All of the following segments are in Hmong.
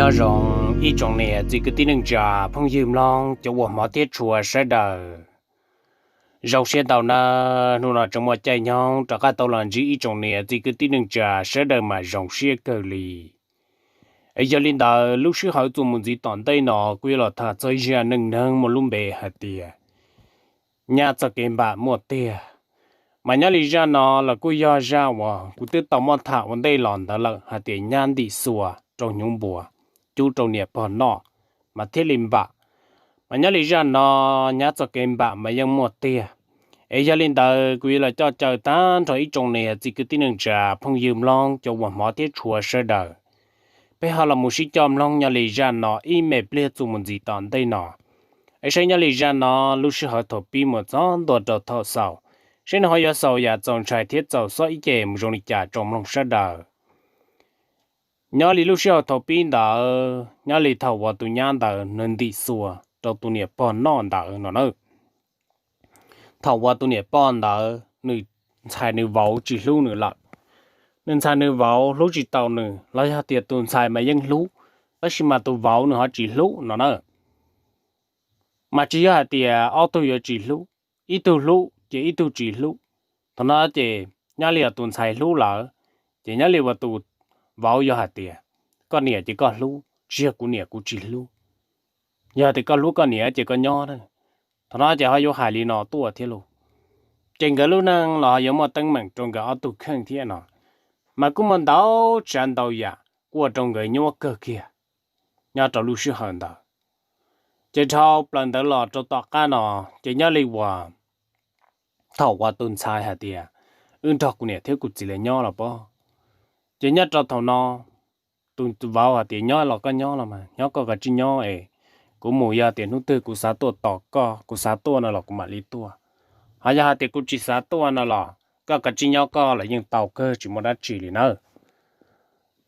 Nyob zoo ib tsoom niam txiv kwv tij neej tsa phooj ywg mloog cov uas hmov thiab tshua sawv daws. Zoo siab ntau na, hnub no tseem muaj caij nyoog rov qab tau los ntsib ib tsoom niam txiv kwv tij neej tsa sawv daws mas zoo siab kawg li. Es yog li ntawd lub sij hawm txuas mus ntxiv tom ntej no kuv yuav los tham txog zaj neej neeg muaj lub npe hais tias nyab txoj kev npam muaj tiag. Mas nyob li zaj no los kuj yog zaj uas kuv twb tau muab tham ua ntej los ntawd lawm hais tias nyab ntim xuas rau hnyuv npua cub rau niam pog noj mas thiaj li npam. Mas nyob li zaj no nyab txoj kev npam mas yeej muaj tiag. Es yog li ntawd kuv yuav los coj caw tag nrho ib tsoom niam txiv kwv tij neej tsa phooj ywg mloog cov uas hmov thiab tshua sawv daws, peb ho los mus sib coj mloog nyob li zaj no ib me pliag txuas mus ntxiv tom ntej no. Es saib nyob li zaj no lub sij hawm thaum pib mus txog ntua rau thaum xaus, saib nws ho yuav xaus yam txaus ntshai thiab txaus xob ib ce mus zoo li cas tsoom mloog sawv daws. Nyob li lub sij hawm thaum pib ntawd nyob li thaum uas tus nyab ntawd nws ntim xuas rau tus niam pog noj ntawd no na. Thaum uas tus niam pog ntawd nws ntxhais nws vauv tsis hlub nws lawm, nws ntxhais nws vauv hlub tsis tau nws los yog tias tus ntxhais mas yeej hlub, tab sis mas tus vauv nws ho tsis hlub no na. Mas tsis yog hais tias ob tug yuav tsis hlub, ib tug hlub ces ib tug tsis hlub. Thaum no ces nyob li uas tus ntxhais hlub lawm, ces nyob li uas tus vauv yog hais tias koj niam ces koj hlub, tsis yog kuv niam kuv tsis hlub. Yog tias koj hlub koj niam ces koj nyob. Thaum no ces ho yuav hais li no tuaj thiab lauj. Ces nkawd lub neej los ho yuav muaj teeb meem rau nkawd ob tug kheej thiab no, mas kuj muaj ntau tsav ntau yam kuj ua rau nkawd nyuaj kawg kiag nyob rau lub sij hawm ntawd. Ces dhau plaws ntawd los rau tom qab no, ces nyob li uas thaum uas tus ntxhais hais tias wb nrog kuv niam thiab kuv txiv lawv nyob los pob, ces nyob rau thaum no tus vauv hais tias nyob los koj nyob los mas, nyob koj kav tsij nyob es kuv mus, yog tias hnub twg kuv xav tuaj tos koj, kuv xav tuaj no los kuv mam li tuaj. Ho yog hais tias kuv tsis xav tuaj no los koj kav tsij nyob koj los yeej tau kawg, tsis muaj dab tsi li nawb.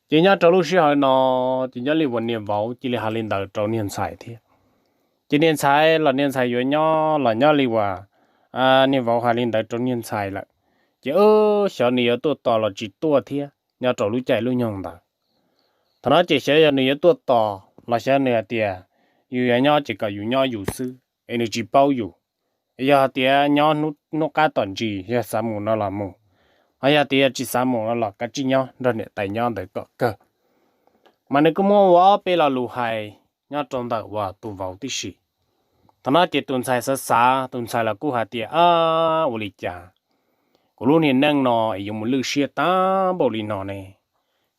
Ces nyob rau lub sij hawm no, ces nyob li uas niag vauv cia li hais li ntawd rau niag ntxhais thiab. Ces niag ntxhais los niag ntxhais yuav nyob los nyob li uas niag vauv hais li ntawd rau niag ntxhais lawm, ces xyov nws yuav tuaj tos los tsis tuaj thiab nyob rau lub caij lub nyoog ntawd. Thaum no ces xyov yog nws yuav tuaj tos los xyov nws hais tias yus yuav nyob ces kom yus nyob yus xwb es nws tsis paub yus. Yog hais tias nyob hnub qab tom ntsis yog xav mus no los mus, ho yog tias yog tsis xav mus no los kav tsij nyob nrog niam tais nyob ntawd kom kawg. Mas nws kuj muaj ua ob peb lo lus hais nyob rau ntawm uas tus vauv tib si. Thaum no ces tus ntxhais xav xav, tus ntxhais los kuj hais tias, ua li cas kuv lub niag neej no es yuav mus lwj siab tag npaum li no ne,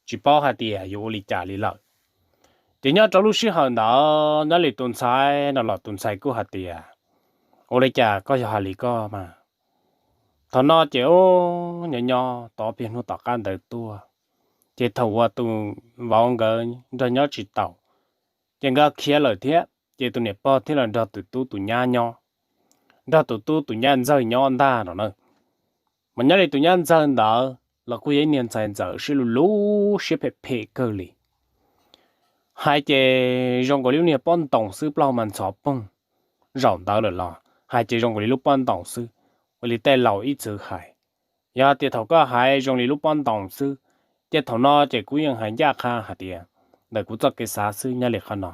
tsis paub hais tias yuav ua li cas li lawm. Ces nyob rau lub sij hawm ntawd nyob li tus ntxhais no los tus ntxhais kuj hais tias, ua li cas koj yog hais li koj mas. Thaum no ces nyob nyob tau ob peb hnub tom qab ntawd tuaj, ces thaum uas tus vauv nkawd nrog nyob tsis taus, ces nkawd khiav lawm thiab, ces tus niam pog thiaj los nrog tus tub tus nyab nyob, nrog tus tub tus nyab ntxawg nyob ntag no na. Mas nyob li tus nyab ntxawg ntawd los kuj yog ib niag ntxhais ntxawm siab lug lug siab phem phem kawg li. Hais ces zoo nkaus li lub niag pob ntoos xwb, plaub hau mas ntxhov poog. Zaum ntawd lawm los hais ces zoo nkaus li lub pob ntoos xwb, ua li tej laus ib txwm hais, yog tias thaum koj hais zoo li lub pob ntoos xwb, ces thaum no ces kuv yeej hais ncaj qha hais tias ntawm kuv txoj kev xav xwb nyob li qhov no.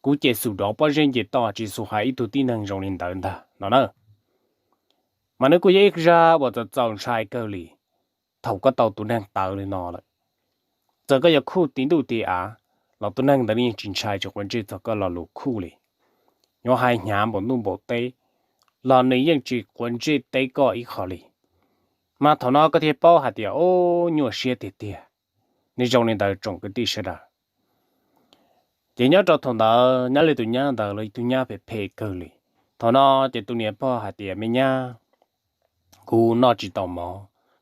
Kuv ces xub dov pob zeb nce toj tsis xub hais ib tug tib neeg zoo li ntawd ntag no na. Mas nws kuj yog ib zaj uas txaus txaus ntshai kawg li. Thaum koj tau tus neeg tawv li no lawm, txawm koj yuav khuj ti ntuj ti av los tus neeg ntawd nws yeej tsis ntshai tsis quav ntsej txog koj lo lus khuj li. Yuav hais hnyav npaum ntuj npaum teb los nws yeej tsis quav ntsej teb koj ib qho li. Mas thaum no koj thiaj paub hais tias, o, nyuaj siab tiag tiag. Nws zoo li ntawd tsoom kwv tij sawv daws. Ces nyob rau thaum ntawd nyob li tus nyab ntawd los ib tug nyab phem phem kawg li. Thaum no ces tus niam pog hais tias, me nyab, kuv noj tsis tau mov,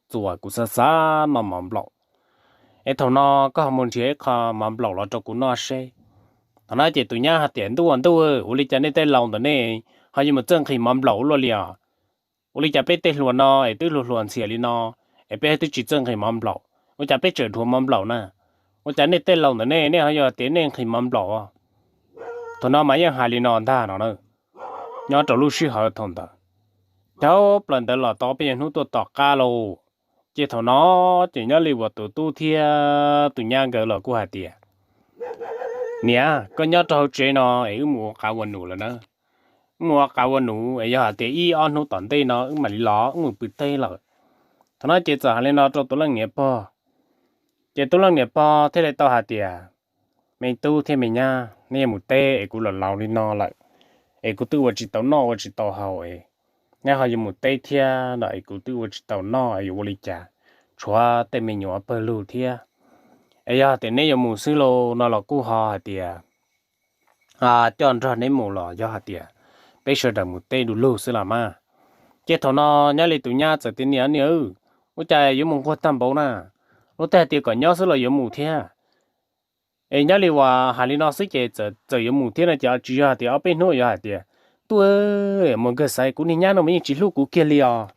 txuas kuv xav xav noj mov nplaum. Es thaum no koj ho mus nrhiav ib qho mov nplaum los rau kuv noj seb. Thaum no ces tus nyab hais tias, ntuj ntuj, ua li cas nej tej laus ntawm nej ho yuav mus txawj nqhis mov nplaum ua luaj li os? Ua li cas peb tej hluas no es twb hluas hluas ntxhias li no, es peb twb tsis txawj nqhis mov nplaum, ua cas peb tseem dhuav mov nplaum na? Ua cas nej tej laus ntawm nej, nej ho yog tias nej nqhis mov nplaum? Thaum no mas yeej hais li no ntag no na. Nyob rau lub sij hawm thaum ntawd, dhau plaws ntawd los tau peb yog hnub tuaj tom qab lauj. Ces thaum no ces nyob li uas tus tub thiab tus nyab nkawd los kuj hais tias, Niam, koj nyob rau hauv tsev no es wb mus ua qav ua num lawm na. Wb mus ua qav ua num es yog hais tias ib ob hnub tom ntej no wb mam li los, wb mus pw teb lawm. Thaum no ces txawm hais li no rau tus leej niam pog. Ces tus leej niam pog thiaj li tau hais tias, Me tub thiab me nyab, neb yuav mus teb es kuv los laus li no lawm, es kuv twb ua tsis tau noj ua tsis tau haus es neb ho yuav mus teb thiab no es kuv twb ua tsis tau noj es yuav ua li cas, tshuav tej me nyuam pawg lug thiab. Es yog tias neb yuav mus xwb los no los kuj ho hais tias coj nrog neb mus los yog hais tias peb sawv daws mus teb du lug xwb los mas. Ces thaum no nyob li tus nyab txawm tias, Niam, niam, ua cas yuav mus nquag tag npaum na? Luag tej hais tias kom nyob xwb los yuav mus thiab. Es nyob li uas hais li no xwb ces txawm yuav mus thiab no ces tsis yog hais tias ob peb hnub yuav hais tias, Tub, mus nkawg xaiv kuv niag nyab no mas yeej tsis hlub kuv kiag li os.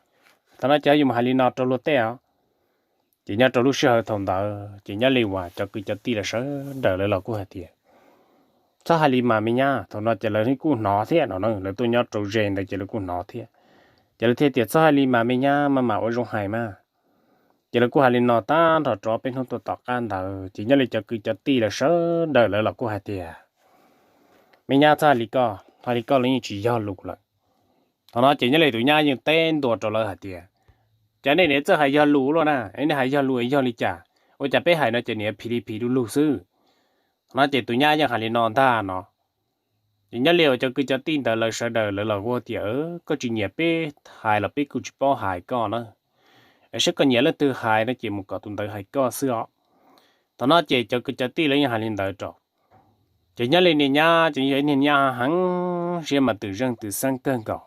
Thaum no ces yuav mus hais li no rau luag tej os. Ces nyob rau lub sij hawm thaum ntawd ces nyob li uas cov kwv cov tij lawv sawv daws lawv los kuj hais tias, Txhob hais li mas me nyab. Thaum no ces lawv kuj hnov thiab no, lawv tuaj nyob rau ze ntawd ces lawv kuj hnov thiab. Ces lawv thiaj tias, Txhob hais li mas me nyab, maj mam ua zoo hais mas. Ces lawv kuj hais li no tag nrho rau peb hnub tuaj tom qab ntawd ces nyob li cov kwv cov tij lawv sawv daws lawv los kuj hais tias, Me nyab, txhob hais li koj, hais li koj los yeej tsis yog lus lawm. Thaum no ces nyob li tus nyab yeej teb ntua rau lawv hais tias, Cas nej niam txawj hais yog lus luaj na, nej hais yog lus yog li cas? Ua cas peb hais no ces niam phiv li phiv du lug xwb. Thaum no ces tus nyab yeej hais li no ntag no. Ces nyob li uas cov kwv cov tij ntawd lawv sawv daws lawv los ua tias, Koj tsis nyiam peb hais los peb kuj tsis paub hais koj na. Saib koj nyiam leej twg hais no ces mus kom tus ntawd hais koj xwb os. Thaum no ces cov kwv cov tij lawv yeej hais li ntawd rau. Ces nyob li niag nyab ces yog ib niag nyab heev siab mas twm zeej twm xeeb kawg nkaus.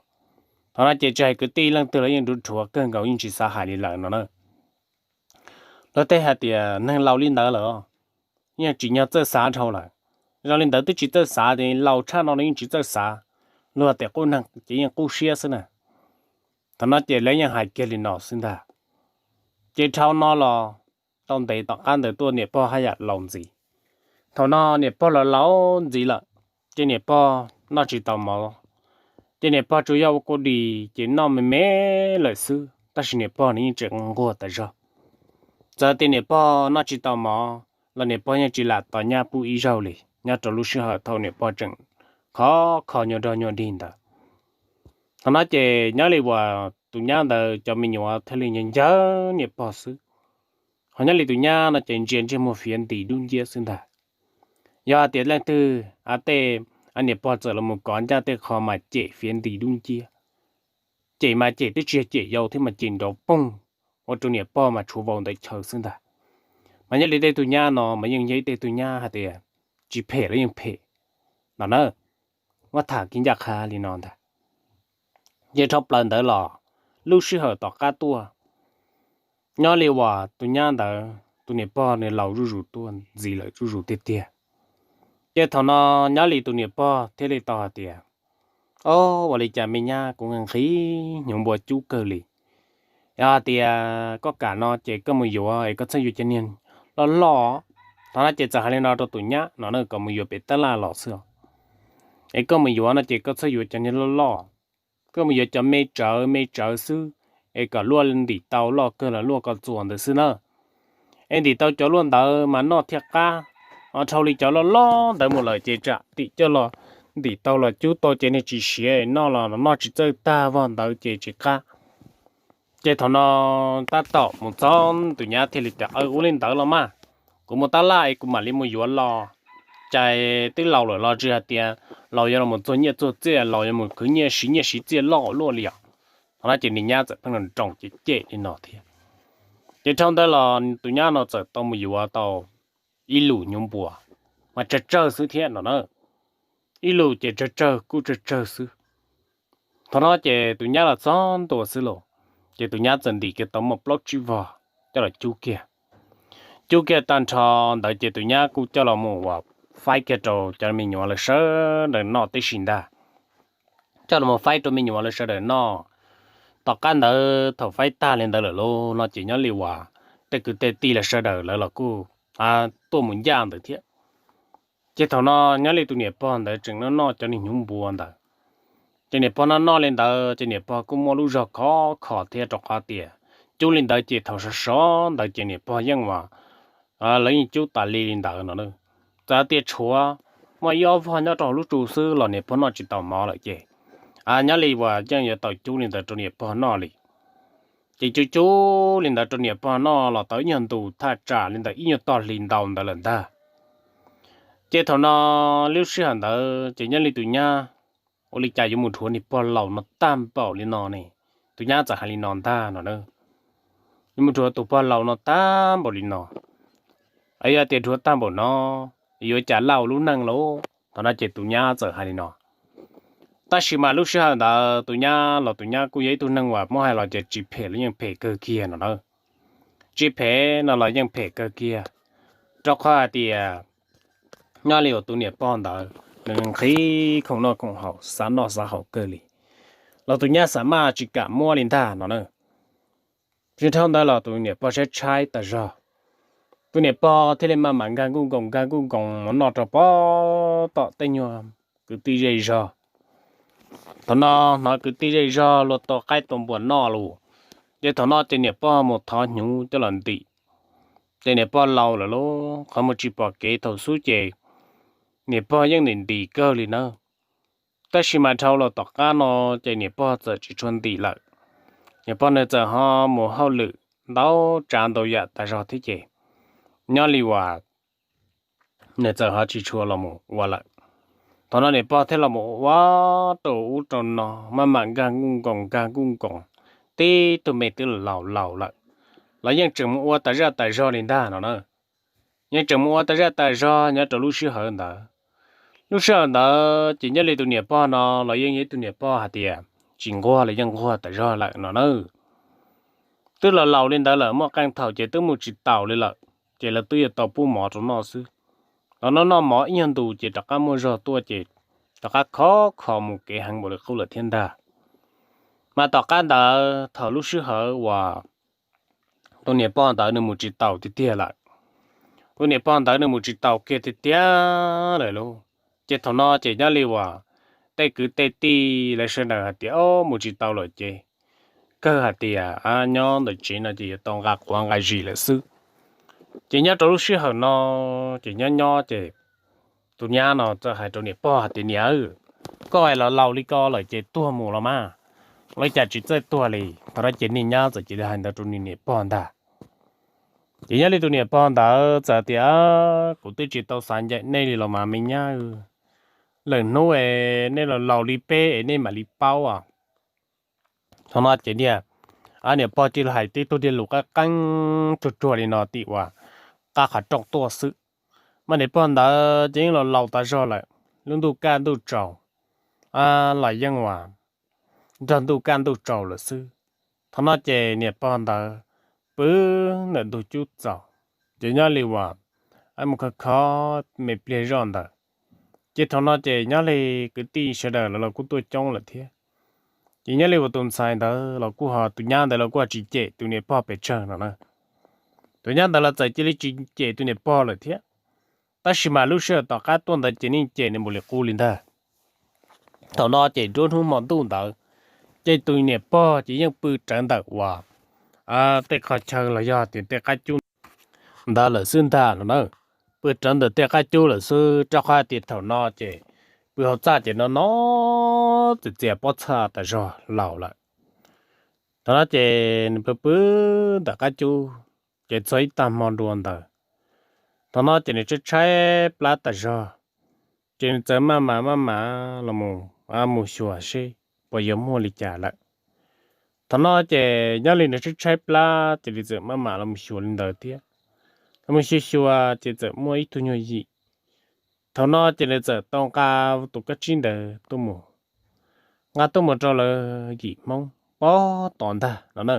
Thaum no ces tsis hais kwv tij leej twg los yeej nruv rhuav kawg nkaus yeej tsis xav hais li lawm no na. Luag tej hais tias neeg laus li ntawd lawm yeej tsim nyog txawj xav dhau lawm. Zoo li ntawd twb tsis txawj xav ces laus tshaj no los yeej tsis txawj xav. Luag tias qub neeg ces yeej qub siab xwb na. Thaum no ces lawv yeej hais kiag li no xwb ntag. Ces dhau no los tau ntev tom qab ntawd tuaj niam pog haj yam laus ntxiv. Thaum no niam pog los laus ntxiv lawm, ces niam pog noj tsis tau mov, ces niam pog tsuas yog ua kua dis ces noj me me lawm xwb, tab sis niam pog nws yeej tseem nquag tas zog. Txawm tias niam pog noj tsis tau mov los niam pog yeej tsis lam tos nyab pub ib zaug li nyob rau lub sij hawm thaum niam pog tseem khov kho nyuag dog nyuag dig ntawd. Thaum no ces nyob li uas tus nyab ntawd cov me nyuam thiaj li ncawg niam pog xwb. Ho nyob li tus nyab no ces ntsia ntsej muag fiav ntis dub nciab xwb ntag. Yog hais tias leej twg a tej a niam pog txawm los mus kov ncaj tej qho mas cem fiav ntis dub nciab. Cem mas cem twb tsis yog cem yau thiab mas cem nrov poog, ua rau niam pog mas tshuav vau ntawd chaw xwb ntag. Mas nyob li tej tug nyab no mas yeej yog ib tej tug nyab hais tias tsis phem los yeej phem no na. Muab tham kiv ncaj qha li no ntag. Ces dhau plaws ntawd los lub sij hawm tom qab tuaj, nyob li uas tus nyab ntawd tus niam pog nws laus zuj zus tuaj ntxiv lawm zuj zus tiag tiag. Ces thaum no nyob li tus niam pog thiaj li tau hais tias, Ob, ua li cas me nyab, kuv nqhis hnyuv npua cub kawg li. Yog hais tias koj kam no ces koj mus yuav es koj txhob yuav cov niag loj loj. Thaum no ces txawm hais li no rau tus nyab no na, kom mus yuav pem tab laj los xwb os. Es koj mus yuav no ces koj txhob yuav cov niag loj loj, koj mus yuav cov me tsawv me tsawv xwb, es kom luaj ntim tau loj kawg los luaj ko txuas ntawd xwb na. Es ntim tau cov luaj ntawd mas noj thiaj qab. Ho dhau li cov loj loj ntawd mus lawm ces tsam tim coj los ntim tau los cub tau ces niag tsis siav noj los noj tsis txawj tag vog ntawd ces tsis qab. Ces thaum no tab tom mus txog tus nyab thiaj li tias, Aw, ua li ntawd los mas, kuv mus tab laj es kuv mam li mus yuav los. Cas twb laus lawm los tsis hais tias laus yuav los txuag nyiaj txuag txiaj, laus yuav mus khwv nyiaj siv nyiaj siv txiaj loj luaj li os. Thaum no ces niag nyab txawm pheej nroos cem cem li no thiab. Ces dhau ntawd los tus nyab no txawm tau mus yuav tau ib lus hnyuv npua, mas tsawg tsawg xwb thiab no na. Ib lus ces tsawg tsawg kuj tsawg tsawg xwb. Thaum no ces tus nyab los txog ntua xwb los, ces tus nyab txawm ntim kiag tau muaj plaub tsib vog coj los cub kiag. Cub kiag tag nrho ntawd ces tus nyab kuj coj los mus uas faib kiag rau cov me nyuam lawv sawv daws noj tib si ntag. Coj los mus faib rau me nyuam lawv sawv daws noj. Tom qab ntawd thaum faib tag li ntawd lawm lauj no ces nyob li uas tej kwv tej tij lawv sawv daws lawv los kuj tuaj mus ncaj ntawd thiab. Ces thaum no nyob li tus niam pog ntawd tseem noj noj cov niag hnyuv npua ntawd. Ces niam pog noj noj li ntawd ces niam pog kuj muaj lub zog khov kho thiab rau qhov tias cub li ntawd ces thaum sov sov ntawd ces niam pog yeej uas lawv yeej cub tas li li ntawd no. txawm tias tshuav muaj ib ob vog nyob rau hauv lub tsu xwb los niam pog noj tsis tau mov lawm ces nyob li uas yeej yuav tau cub li ntawd rau niam pog noj li. Ces cub cub li ntawd rau niam pog noj los tau ib nyuag ntus thaj tsam li ntawm ib nyuag tog hli ntau ntawd lawm ntag. Ces thaum no lub sij hawm ntawd ces nyob li tus nyab ua li cas yuav mus dhuav niam pog laus no tag npaum li no ne. Tus nyab txawm hais li no ntag no na, yuav mus dhuav tus pog laus no tag npaum li no, yog tias dhuav tag npaum no yuav cas lauj lub neej lauj. Thaum no ces tus nyab txawm hais li no. Tab sis mas lub sij hawm ntawd tus nyab los tus nyab kuj yog ib tug neeg uas muab hais los ces tsis phem los yeej phem kawg kiag no na. Tsis phem no los yeej phem kawg kiag, rau qhov hais tias nyob li uas tus niam pog ntawd nws nqhis khoom noj khoom haus xav noj xav haus kawg li, los tus nyab xav maj tsis kam muab li ntag no na. Tsis dhau ntawd los tus niam pog tshaib tshaib tas zog, tus niam pog thiaj li maj mam nkag nkuj nkoos nkag nkuj nkoos mus noj rau pem tom tej nyuag kwv tij zej zog. Thaum no hnov kwv tij zej zog luag tua qaib tua npua noj lawm, ces thaum no ces niam pog mus thov hnyuv coj los ntim. Ces niam pog laus lawm lauj, qhov mus tsis pom kev thaum xub ces niam pog yeej ntim ntim kawg li na. Tab sis mas dhau los tom qab no ces niam pog txawm tsis tshua ntim lawm. Niam pog nws txawm ho mus hauj lwm ntau tsav ntau yam tas zog thiab ces nyob li uas nws txawm ho tsis tshua los mus ua lawm. Thaum no niam pog thiaj los mus ua rau ub rau no, maj mam nkag nkuj nkoos nkag nkuj nkoos, tib tug me twb laus laus lawm, los yeej tseem mus ua tas zaj tas zog li ntag no na. Yeej tseem mus ua tas zaj tas zog nyob rau lub sij hawm ntawd. Lub sij hawm ntawd ces nyob li tus niam pog no los yeej yog ib tug niam pog hais tias tsis nquag los yeej nquag tas zog lawm no na. Twb los laus li ntawd lawm muaj qee thaum ces twb mus tsis taus li lawm, ces lawv twb yuav tau pub mov rau noj xwb. Los noj noj mov ib nyuag ntus ces rov qab muaj zog tuaj ces rov qab khov kho mus kev heev npaum li qub lawm thiab ntag. Mas tom qab ntawd thaum lub sij hawm uas tus niam pog ntawd nws mus tsis taus tiag tiag lawm, tus niam pog ntawd nws mus tsis taus kiag tiag tiag lawm lauj, ces thaum no ces nyob li uas tej kwv tej tij lawv sawv daws hais tias o mus tsis tau lawm ces kawg hais tias nyob ntawm tsev no ces yuav tau nqa quav nqa zis lawm xwb. Ces nyob rau lub sij hawm no ces nyob nyob ces tus nyab no txawm hais rau niam pog hais tias niam, koj es los laus li ko lawm ces tuag mus los mas, ua li cas tsis txawj tuag li. Thaum no ces niag nyab txawm cia li hais ntawd rau nws niam pog ntag. Ces nyob li tus niam pog ntawd txawm tias kuv twb tsis tau xav ncaim nej li los mas me nyab, lwm hnub es nej los laus li peb es nej mam li paub. Thaum no ces niag niam pog cia li hais tib tug diav lus qeeb qeeb tsuag tsuag li no tim uas qab qhov rooj tuaj xwb. Mas niam pog ntawd ces yeej los laus tas zog lawm, lub ntuj kaj ntuj tsaus los yeej uas nrog ntuj kaj ntuj tsaus lawm xwb. Thaum no ces niam pog ntawd pw ntawm ntug cub txaus, ces nyob li uas mus khov kho me pliag zoj ntawd, ces thaum no ces nyob li kwv tij sawv daws lawv los kuj tuaj coob lawm thiab. Ces nyob li uas tus ntxhais ntawd los kuj ho tus nyab ntawd los kuj ho tsis cem tus niam pog pes tsawg no na. Tus nyab ntawd los txawm cia li tsis cem tus niam pog lawm thiab. Tab sis mas lub sij hawm tom qab tuaj ntawd ces yeej cem nws npaum li qub li ntag. Thaum no ces nruab hnub hmo ntuj ntawd, ces tus niam pog ces yeej pw rawv ntawm uas tej qhov chaw los yog tias tej qab cub ntawd lawm xwb ntag no na. Pw rawv ntawm tej qab cub lawm xwb rau qhov tias thaum no ces pw hauv txaj ces no no txias txias pob txha tas zog laus lawm. Thaum no ces nws pw pw ntawm qab cub, ces txog ib tag hmo nrua ntawd, thaum no ces nws tshaib tshaib plab tas zog, ces nws txawm maj mam maj mam los mus xyuas seb puas yuav muaj li cas lawm. Thaum no ces nyob li nws tshaib tshaib plab ces nws txawm maj mam los mus xyuas li ntawd thiab. Los mus xyuas xyuas ces txawm muaj ib tug nyuag yim. Thaum no ces nws txawm tau nqa tus kab tsib ntawd tuaj mus, nqa tuaj mus rau lawv yim Hmoob pob tod ntag no na.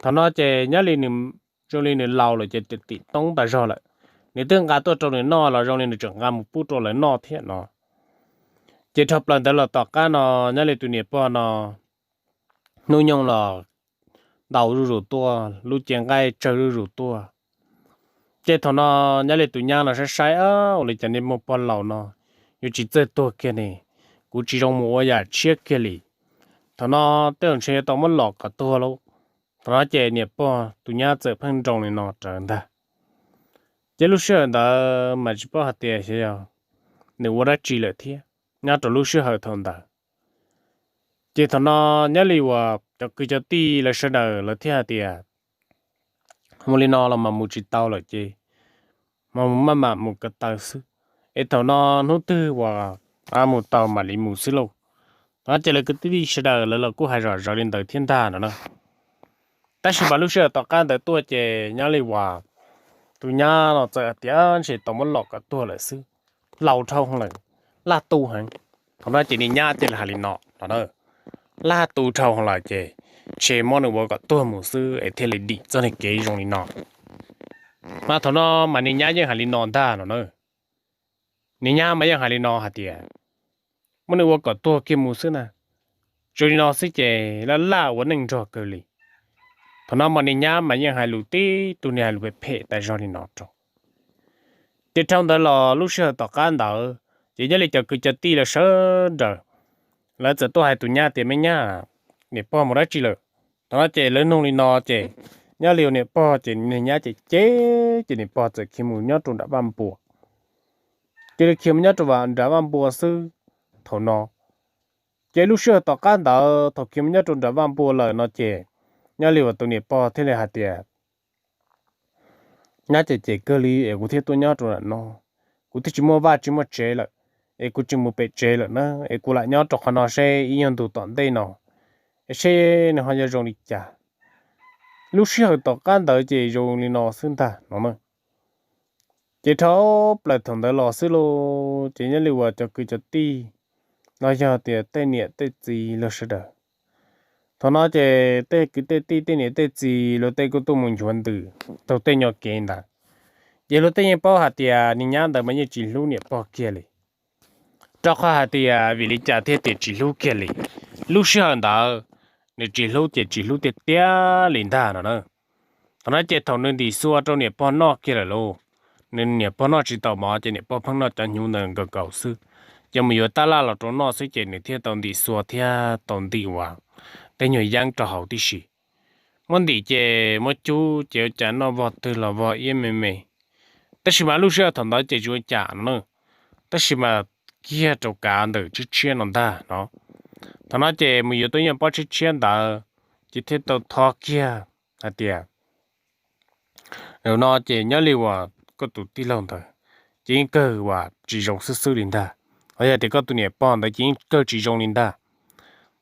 Thaum no ces nyob li nws zoo li nws laus lawm ces tim toob tas zog lawm, nws twb nqa tuaj rau nws noj los zoo li nws tseem nqa mus pub rau lawv noj thiab no. Ces dhau plaws ntawd los tom qab no, nyob li tus niam pog no hnub nyoog los ntau zuj zus tuaj, lub cev nqaij tsawg zuj zus tuaj. Ces thaum no nyob li tus nyab no saib saib, ua li cas niag muaj pog laus no yuav tsis txawj tuag kiag ne, kuv tsis zoo mus ua yam tshiab kiag li. Thaum no tej zaum ntshe yuav tau muab los kom tuag lauj. Thaum no ces niam pog tus nyab txawm pheej nroo li no rawv ntag. Ces lub sij hawm ntawd mas tsis paub hais tias xyov yog nws ua dab tsi lawm thiab nyob rau lub sij hawm thaum ntawd. Ces thaum no nyob li uas cov kwv cov tij lawv sawv daws lawv thiaj hais tias mus li no los mas mus tsis tau lawm ces maj mam mus ko taw xwb, es thaum no hnub twg uas mus tau mam li mus xwb lauj. Thaum no ces lawv kwv tij sawv daws lawv los kuj hais zom zaws li ntawd thiab ntag no na. Tab sis mas lub sij hawm tom qab ntawd tuaj ces nyob li uas tus nyab no txawm hais tias ntshe tau muab lom kom tuag lawm xwb, laus dhau lawm, laj tu heev. Thaum no ces niag nyab cia li hais li no no na, laj tu dhau lawm ces ntshe muab nws ua kom tuag mus xwb es thiaj li dim txoj niag kev zoo li no. Mas thaum no mas niag nyab yeej hais li no ntag no na. Niag nyab mas yeej hais li no hais tias muab nws ua kom tuag kiag mus xwb na, zoo li no xwb ces laj laj ua neej nrog kawg li. Thaum no mas niag nyab mas yeej hais lus tib tug niag hais lus phem phem tas zog li no rau. Ces dhau ntawd los lub sij hawm tom qab ntawd ces nyob li cov kwv cov tij lawv sawv daws lawv txawm tuaj hais tus nyab tias me nyab, niam pog mus dab tsi lawm? Thaum no ces lawv nug li no ces nyob li niam pog ces niag nyab ces cem ces niam pog txawm khiav mus nyob rau nram vaj npua. Cia li khiav mus nyob rau nram vaj npua xwb. Thaum no ces lub sij hawm tom qab ntawd thaum khiav mus nyob rau nram vaj npua lawm no ces nyob li uas tus niam pog thiaj li hais tias nyab ces cem kawg li es kuv thiaj tuaj nyob rau nram no. Kuv twb tsis muaj vaj tsis muaj tsev lawm, es kuv tsis mus pem tsev lawm na, es kuv lam nyob rau qhov no seb ib nyuag ntu tom ntej no es seb nws ho yuav zoo li cas. Lub sij hawm tom qab ntawd ces zoo li no xwb ntag no na. Ces dhau plaws thaum ntawd los xwb lauj, ces nyob li uas cov kwv cov tij los yog tias tej niam tej txiv lawv sawv daws, thaum no ces tej kwv tej tij tej niam tej txiv luag tej kuj tuaj mus nchuav ntws taug tej nyuag kev ntawd. Ces luag tej yeej paub hais tias niag nyab ntawd mas yeej tsis hlub niam pog kiag li. Rau qhov hais tias vim li cas thiaj tias tsis hlub kiag li? Lub sij hawm ntawd nws tsis hlub ces tsis hlub tiag tiag li ntag no na. Thaum no ces thaum nws ntim xua rau niam pog noj kiag lawm lauj, nws niam pog noj tsis tau mov ces niam pog pheej noj cov hnyuv ntawd nkaus nkaus xwb. Ces mus yuav tab laj los rau noj xwb ces nws thiaj tau ntim xua thiab tau ntim uas tej nyuag yeeb rau hauv tib si. Muab ntim ces muab cub ces ua cas noj vog twg los vog iab me me. Tab sis mas lub sij hawm thaum ntawd ces tsis ua cas no na, tab sis mas kiag rau kav ntawm tshiab tshiab no ntag no. Thaum no ces mus yuav tuaj nyuag pob tshiab tshiab ntawd ces thiaj tau thov kiag hais tias, zaum no ces nyob li uas koj tus tij laug ntawd ces yeej kawg uas tsis zoo xwb xwb li ntag, ho yog tias koj tus niam pog ntawd ces yeej kawg tsis zoo li ntag.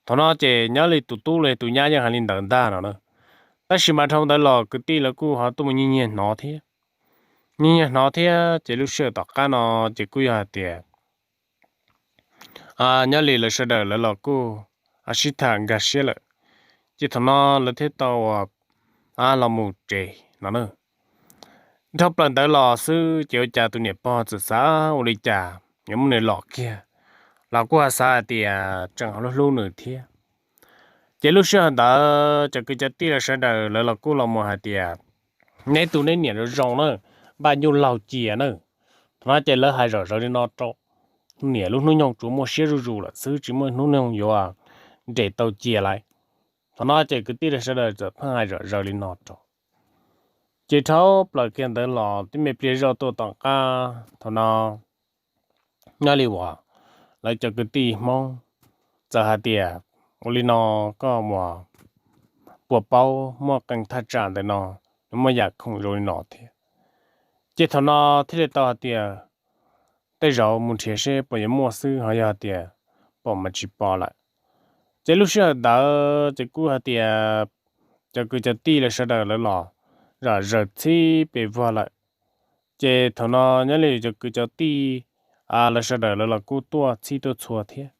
Thaum no ces nyob li tus tub los tus nyab yeej hais li ntawd ntag no na. Tab sis mas dhau ntawd los kwv tij lawv kuj ho tuaj mus nyiag nyiag hnov thiab. Nyiag nyiag hnov thiab ces lub sij hawm tom qab no ces kuj yog hais tias nyob li lawv sawv daws lawv los kuj sib tham nkag siab lawm, ces thaum no lawv thiaj tau los mus tsev no na. Dhau plaws ntawd los xwb ces ua cas tus niam pog txawm xav ua li cas yuav muab nws lom kiag, los kuj ho xav hais tias tseem hlub hlub nws thiab. Ces lub sij hawm ntawd cov kwv cov tij lawv sawv daws lawv los kuj los mus hais tias, neb tus neb niam zoo zoo na, npaj nyuj laug cia na. Thaum no ces lawv hais zom zaws li no rau, niam lub hnub nyoog tsuas muaj siab zuj zus lawm xwb tsis muaj hnub nyoog yuav nres tau cia lawm. Thaum no ces kwv tij lawv sawv daws txawm pheej hais zom zaws li no rau. Ces dhau plaws kiag ntawd los tib me pliag zoj tuaj tom qab thaum no, nyob li uas lawv cov kwv tij Hmoob txawm hais tias, ua li no koj mus puas paub muaj qee thaj tsam ntawm no nws muaj yam khoom zoo li no thiab. Ces thaum no thiaj li tau hais tias, tej zaum mus nrhiav seb puas yuav muaj xwb ho yog hais tias pom mas tsis pom lawm. Ces lub sij hawm ntawd ces kuj hais tias cov kwv cov tij lawv sawv daws lawv los zom zaws txhib pes vog lawm. Ces thaum no nyob li cov kwv cov tij lawv sawv daws lawv los kuj tuaj txhij tuaj txhua thiab.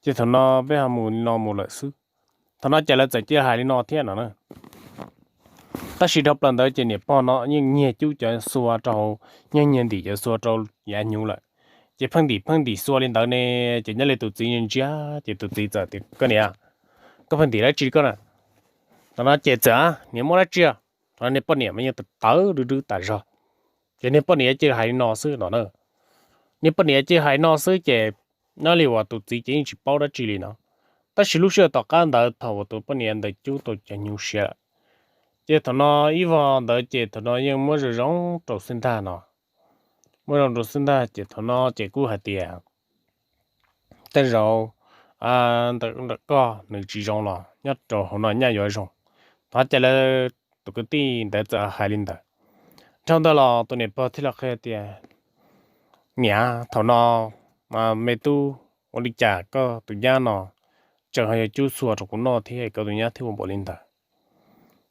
Ces thaum no peb ho mus li no mus lawm xwb. Thaum no ces lawv txawm cia hais li no thiab no na. Tab sis dhau plaws ntawd ces niam pog no yeej nyiag cub cov xua rau, nyiag nyiag ntim cov xua rau yav hnyuv lawm. Ces pheej ntim pheej ntim xua li ntawd ne, ces nyob li tus txiv ntsia ntsia ces tus txiv txawm tias, koj niam, koj pheej ntim dab tsi koj na? Thaum no ces txawm, niam muaj dab tsi? Thaum no niag poj niam mas yeej tawv dwb dwb tas zog. Ces niag poj niam cia li hais li no xwb no na. Niag poj niam cia li hais li no xwb ces nyob li uas tus txiv ces yeej tsis paub dab tsi li no. Tab sis lub sij hawm tom qab ntawd thaum uas tus poj niam ntawd cub tau cov hnyuv siav lawm, Ces thaum no ib vog ntawd ces thaum no yeej muab zoo zoo rau xwb ntag no. Muab zoo rau xwb ntag ces thaum no ces kuj hais tias tej zaum ntawm koj nws tsis zoo los nyob rau hauv no nyaj yuav zoo. Thov ces lawv tus kwv tij ntawd txawm hais li ntawd. Dhau ntawd los tus niam pog thiaj li qhia tias, niam, thaum no me tub, ua li cas koj tus nyab no tseem ho yuav cub xua rau kuv noj thiab koj tus nyab thiaj ua npaum li ntawd?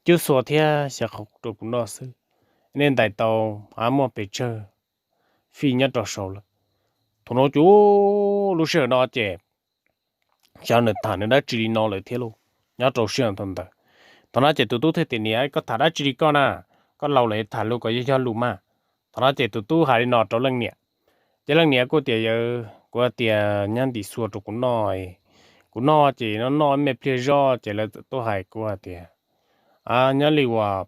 Cub xua thiab xyaw qhov rau kuv noj xwb, nej ntais tau av muaj pes tsawg fij nyob rau saud lawm. Thaum no ces lub sij hawm no ces xyov nws tham nws dab tsi li no lawm thiab lauj. Nyob rau sij hawm thaum ntawd, thaum no ces tus tub thiaj tias, niam, koj tham dab tsi li koj na? Koj laus lawm tham lus kom yog yog lus mas. Thaum no ces tus tub hais li no rau leej niam, ces leej niam kuj tias, yawg, kuv hais tias nyab ntim xua rau kuv noj, kuv noj ces noj noj me pliag zoj ces lawv txawm tuaj hais kuv hais tias, nyob li uas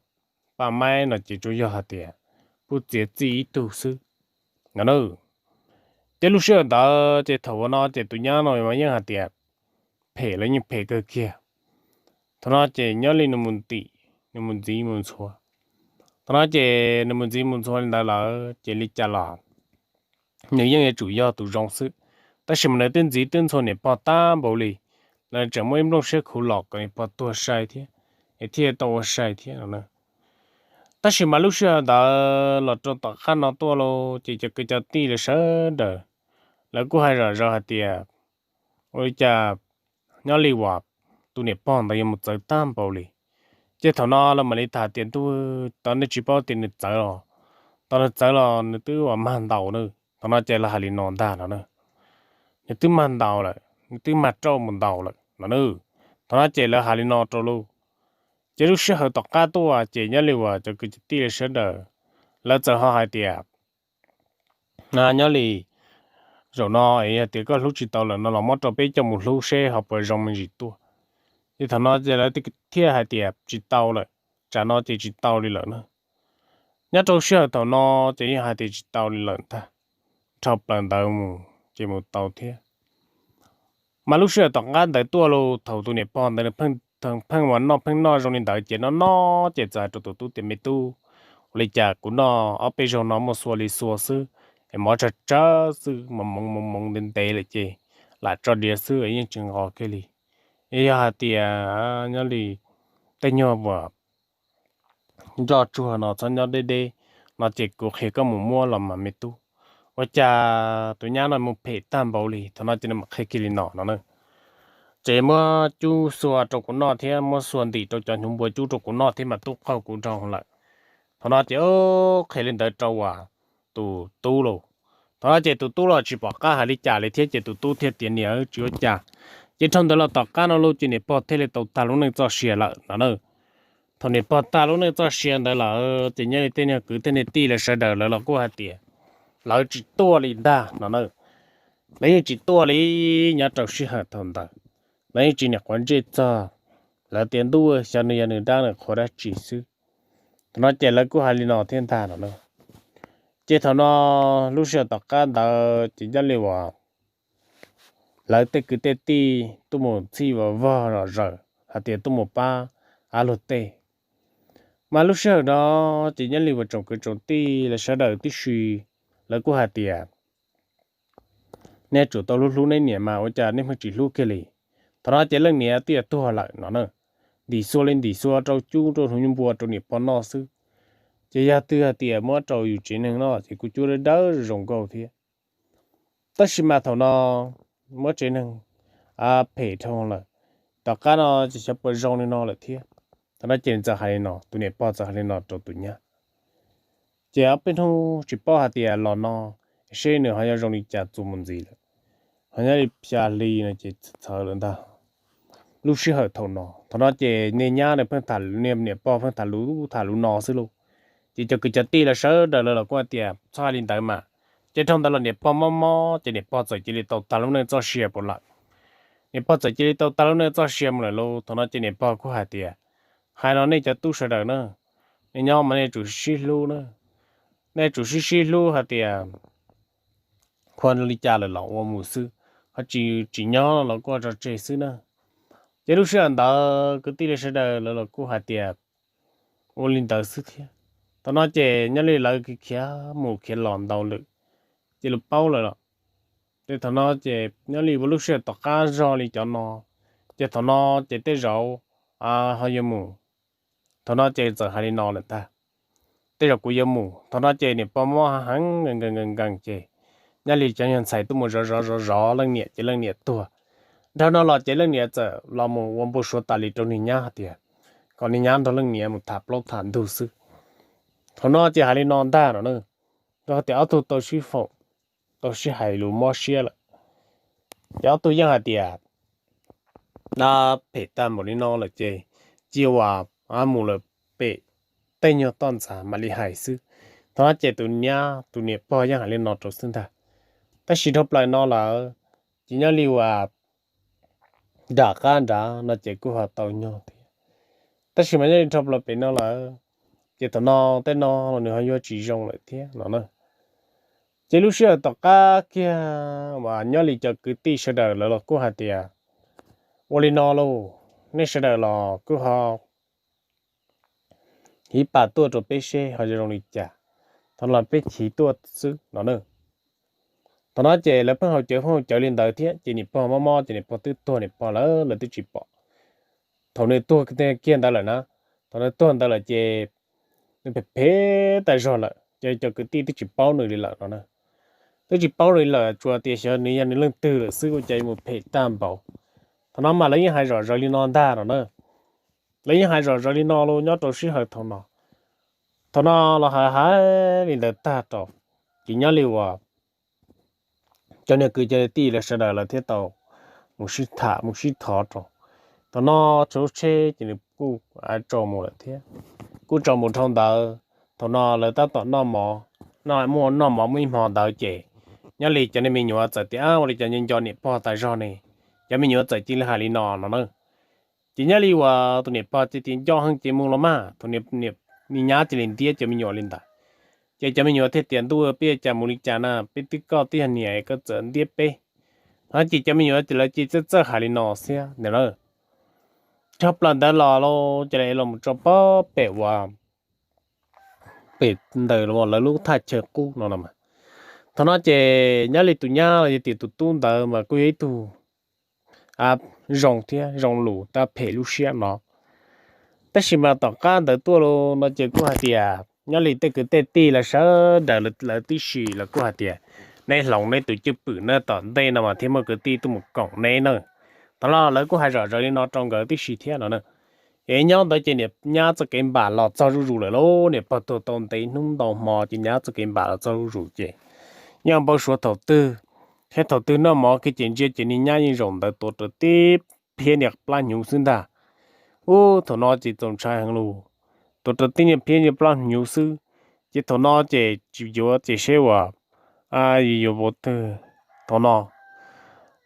paj maib no ces tsuas yog hais tias pub txiav txij ib tug xwb no na. Ces lub sij hawm ntawd ces thaum ua no ces tus nyab no mas yeej hais tias phem los yeej phem kawg kiag. Thaum no ces nyob li nws mus ntim, nws mus ntxiv mus ntxhua, thaum no ces nws mus ntxiv mus ntxhua li ntawd lawm ces li cas los nws yeej yuav tsum yog tus zoo xwb. Tab sis mas nws twb ntxiv twb ntxhua niam pog tag npaum li, los tseem muaj ib nplooj siab khuv los kom niam pog tuag sai thiab, es thiaj tau ua sai thiab no. Tab sis mas lub sij hawm ntawd los rau tom qab no tuaj los ces cov kwv cov tij lawv sawv daws, lawv kuj hais zom zaws hais tias, ua li cas nyob li uas tus niam pog ntawd yuav mus txawv tag npaum li. Ces thaum no lawv mam li tham tias, ntuj, tau nej tsis paub tias nws txawv los, tau nws txawv los nws twb uas mag ntaus na. Thaum no ces lawv hais li no ntag no na, nws twb mag ntaus lawm, nws twb mag rauj mus ntaus lawm no na. Thaum no ces lawv hais li no rau lauj. Ces lub sij hawm tom qab tuaj ces nyob li uas cov kwv cov tij lawv sawv daws, lawv txawm ho hais tias, nyob li zaum no es yog tias koj hlub tsis tau lawm no los muab rau peb coj mus hlub seb ho puas zoo me ntsis tuaj. Ces thaum no ces lawv thiaj hais tias tsis tau lawm, tsam no ces tsis tau li lawm na. Nyob rau sij hawm thaum no ces yeej hais tias tsis tau li lawm ntag, dhau plaws ntawd mus ces mus tau thiab. Mas lub sij hawm tom qab ntawd tuaj los thaum tus niam pog ntawd nws pheej ua noj pheej noj zoo li ntawd ces noj noj ces txawm hais rau tus tub tias, me tub, ua li cas kuv noj ob peb zaug no muaj xua li xua xwb, es mov tsawg tsawg xwb, mov moov moov moov ntev ntev lawm ces lam tso diav xwb yeej tsis nqos kiag li. Es yog hais tias nyob li tej nyuag uas nroj tsuag no txhob nyob deb deb no ces kuv qhia koj mus muab los mas me tub. Ua cas tus nyab no mus phem tag npaum li? Thaum no ces nws mam qhia kiag li no no na, ces muab cub xua rau kuv noj thiab muab xua ntim rau cov hnyuv npua cub rau kuv noj thiab mas tub qaug kuv dhau lawm. Thaum no ces qhia li ntawd rau tus tub lauj. Thaum no ces tus tub los tsis pom qab hais li cas li thiab ces tus tub thiaj tias, niam, tsis ua cas, ces dhau ntawd los tom qab no lauj ces niam pog thiaj li tau tag lub neej txoj sia lawm no na. Thaum niam pog tag lub neej txoj sia ntawd lawm ces nyob li tej niag kwv tej niag tij lawv sawv daws lawv los kuj hais tias lawv tsis tuaj li ntag no na. Lawv yeej tsis tuaj li. Nyob rau sij hawm thaum ntawd lawv yeej tsis niam quav ntsej txog, lawv tias ntuj, xyov nws yog nws dab nws qhua dab tsi xwb. Thaum no ces lawv kuj hais li no thiab ntag no na. Ces thaum no lub sij hawm tom qab ntawd ces nyob li uas lawv tej kwv tej tij tuaj mus txhij vog zom zaws hais tias tuaj mus pab av luag tej. Mas lub sij hawm no ces nyob li uas tsoom kwv tsoom tij lawv sawv daws tib si, lawv kuj hais tias nej yuav tsum tau hlub hlub neb niam mas ua cas nej pheej tsis hlub kiag li. Thaum no ces leej niam twb yuav tuag lawm no na, ntim xua li ntim xua rau cub rau hnyuv npua rau niam pog noj xwb. Ces yog twg hais tias muab rau yus tsev neeg noj ces kuj cub dawb dawb zoo nkauj thiab. Tab sis mas thaum no muab tsev neeg phem dhau lawm, tom qab no ces xyov puas zoo li no lawm thiab. Thaum no ces txawm hais li no, tus niam pog txawm hais li no rau tus nyab, ces ob peb hnub tsis paub hais tias los no seb nws ho yuav zoo li cas txuas mus ntxiv lawm. Ho nyob li xya hli no ces txawv lawm ntag. Lub sij hawm thaum no, thaum no ces niag nyab nws pheej tham, niam pog pheej tham lus tham lus no xwb lauj. Ces cov kwv cov tij lawv sawv daws lawv los kuj hais tias txhob hais li ntawd mas. Ces dhau ntawd los niam pog mob mob ces niam pog txawm cia li tau tag lub neej txoj sia puas lawm. Niam pog txawm cia li tau tag lub neej txoj sia mus lawm lauj. Thaum no ces niam pog kuj hais tias, hais no nej cov tub sawv daws na, nej nyob mas nej tsum sib hlub na, nej tsum sib sib hlub hais tias qhua li cas lawm los ua mus xwb, ho tsis tsis nyob los kuj tso tseg xwb na. Ces lub sij hawm ntawd kwv tij li sawv daws lawv los kuj hais tias ua li ntawd xwb thiab. Thaum no ces nyob li lawv khiav mus khiav los ntau lawm, ces lawv paub lawm los. Ces thaum no ces nyob li ua lub sij hawm tom qab zog li cov no, ces thaum no ces tej zaum ho yuav mus. Thaum no ces txawm hais li no lawm ntag: Tej zaum kuv yuav mus. Thaum no ces niam pog mob heev nkees nkees nkees ces nyob li cov nyuag ntxhais tuaj mus zov zov zov zov leej niam ces leej niam tuag. Dhau no los ces leej niam txawm los mus ua npau suav tas li rau niag nyab hais tias kom niag nyab nrog leej niam mus tham plaub tham ntug xwb. Thaum no ces hais li no ntag no na, rau qhov tias ob tug tau sib faum, tau sib hais lus mob siab lawm. Ces ob tug yeej hais tias phem tag npaum li no lawm ces cia ua mus lawm pem tej nyuag toj ntxas mam li hais xwb. Thaum no ces tus nyab tus niam pog yeej hais li no rau xwb ntag. Tab sis dhau plaws no lawm, ces nyob li uas nram qab nrad no ces kuj ho tau nyuag thiab. Tab sis mas nyob li dhau plaws pem no lawm, ces thaum no tej no los nws ho yuav tsis zoo lawm thiab no na. Ces lub sij hawm tom qab kiag uas nyob li cov kwv tij sawv daws lawv los kuj hais tias ua li no lauj, nej sawv daws los kuj ho hiv pas tuaj rau peb seb ho zoo li cas, thaum no los peb chiv tuaj xwb no na. Thaum no ces lawv pheej haus cawv pheej haus cawv li ntawd thiab ces niam pog mob mob ces niam pog twb tuag niam pog lawm lawv twb tsis pom. Thaum nws tuag kiag ntawd lawm na, thaum nws tuag ntawd lawm ces nws phem phem tag zog lawm ces cov kwv tij twb tsis paub nws li lawm no na. Twb tsis paub nws li lawm tsuas tias xyov nws yog nws leej twg lawm xwb ua cas yuav mus phem tag npaum. Thaum no mas lawv yeej hais zom zaws li no ntag no na. Lawv yeej hais zom zaws li no los nyob rau sij hawm thaum no. Thaum no los hais hais li ntawd tag rau, ces nyob li uas cov niag kwv cov tij lawv sawv daws lawv thiaj tau mus sib tham mus sib thov rau. Thaum no tsav tsheb ces nws kuj tsaus mus lawm thiab, kuj tsaus mus dhau ntawd. Thaum no lawv tab tom noj mov, noj muaj noj mov muaj ib hmo ntawd ces nyob li cov niag me nyuam txawm tias ua li cas nco nco niam pog tas zog ne, cov me nyuam txawm cia li hais li no no na. Ces nyob li uas tus niam pog ces tias nco heev ces mus los mas, tus niag nyab cia li ntiab cov me nyuam li ntawd. Ces cov me nyuam thiaj tias ntuj peb yuav mus li cas na, peb twb koj twb yog niam koj txawm ntiab peb. Ces cov me nyuam ces lawv cia li txawj txawj hais li no xwb ntag na. Dhau plaws ntawd los lauj ces lawv los mus tso pob pem uas pem ntawm lawv lub thaj chaw qub no no mas. Thaum no ces nyob li tus nyab los yog tias tus tub ntawd mas kuj yog ib tug zoo thiab zoo lus tab phem lub siab no. Tab sis mas tom qab ntawd tuaj los no ces kuj hais tias nyob li tej kwv tej tij lawv sawv daws lawv tib si lawv kuj hais tias neb hloov neb tus cwj pwm na, tom ntej no mas thiaj muaj kwv tij tuaj mus koom neb na. Thaum no lawv kuj hais zom zaws li no rau nkawd tib si thiab no na. Ces nyob ntawd ces niam nyab txoj kev npam los txog zuj zus lawm lauj, niam pog tuag tau ntev hnub ntau hmo ces nyab txoj kev npam los txog zuj zus ces yeej npau suav thaum twg thiab thaum twg noj mov kiag ces ntsia ces niag nyab yeej zaum ntawd tuav rawv tib phiab niag plab hnyuv xwb ntag. Ub, thaum no ces txaus ntshai heev lauj, tuav rawv tib niag phiab niag plab hnyuv xwb. Ces thaum no ces tsis yuav ces seb uas yuav ua twg thaum no.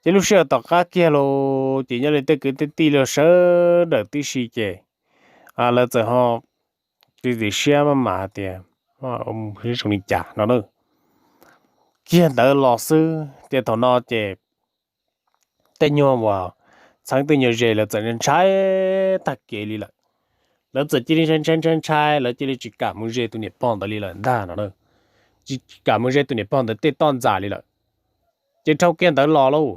Ces lub sij hawm tom qab kiag los ces nyob li tej kwv tej tij los sawv daws tib si ces lawv txawm ho txiav txim siab maj mam hais tias zoo li cas no na. Kiag ntawd los xwb ces thaum no ces tej nyuag uas txheeb tej nyuag ze lawv txawm ntshai tag kev li lawm. Lawv txawm cia li ntshai ntshai ntshai ntshai, lawv cia li tsis kam mus ze tus niam pog ntawd li lawm ntag no na. Tsis kam mus ze tus niam pog ntawd tej toj ntxas li lawm. Ces dhau kiag ntawd los lauj,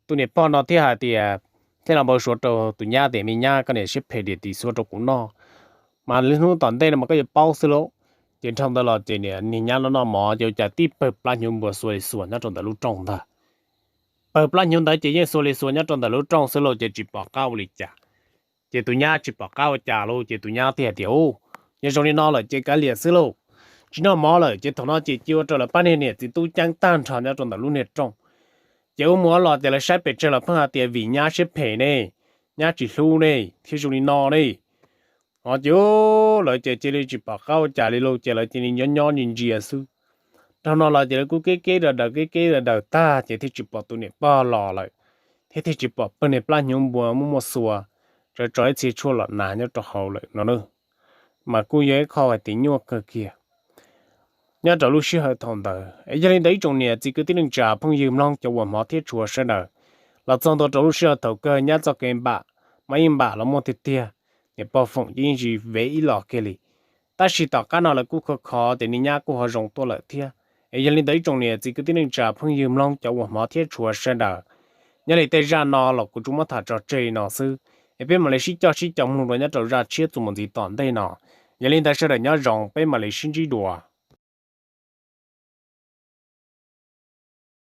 tus niam pog no thiaj hais tias, thiaj los npau suav rau tus nyab tias me nyab, koj niam siab phem diam tim xuav rau kuv noj, mas lwm hnub tom ntej no mas koj yuav paub xwb lauj. Ces dhau ntawd los ces niag nyab noj noj mov ces ua cas tib pawg plab hnyuv npua xuas li xuas nyob rau ntawm lub rooj ntag. Pawg plab hnyuv ntawd ces yeej xuas li xuas nyob rau ntawm lub rooj xwb lauj, ces tsis pom qab ua li cas. Ces tus nyab tsis pom qab ua cas lauj, ces tus nyab thiaj hais tias, u, yog zoo li no lawm ces kav liam xwb lauj, tsis noj mov lawm. Ces thaum no ces cia ua rau lawv pab niag niam txiv tub ceeb tag nrho nyob rau ntawm lub niag rooj. Ces ua mus ua los ces lawv saib pes tsawg los pheej hais tias vim nyab siab phem ne, nyab tsis hlub ne, thiaj zoo li no ne. Ho ces lawv ces cia li tsis pom qab ua cas li lauj, ces lawv cia li nyob nyob ntsia ntsia xwb. Dhau no los ces lawv kuj keb keb daws daws keb keb daws daws tag ces thiaj tsis pom tus niam pog los lawm, thiab thiaj tsis pom pawg niag plab hnyuv npua muaj muaj xuas, tso tso ib txhia tshuaj los nas nyob rau hauv lawm no na. Mas kuj yog ib qho hais tias nyuaj kawg kiag nyob rau lub sij hawm thaum ntawd. Es yog li ntawd ib tsoom niam txiv kwv tij neej tsa phooj ywg mloog cov uas hmov thiab tshua sawv daws, los txog ntua rau lub sij hawm thaum kawg nyab txoj kev npam mas yeej npam los muaj tiag tiag. niam pog Foom ces yeej tsis vev ib los kiag li. Tab sis tom qab no lawv kuj kho kho tias niag nyab kuj ho zoo tuaj lawm thiab. Es yog li ntawd ib tsoom niam txiv kwv tij neej tsa phooj ywg mloog cov uas hmov thiab tshua sawv daws, nyob li tej zaj no los kuv tsuas muab tham tso tseg li no xwb, es peb mam li sib coj sib caum mloog dua nyob rau zaj tshiab txuas mus ntxiv tom ntej no. Yog li ntawd sawv daws nyob zoo, peb mam li sib ntsib dua.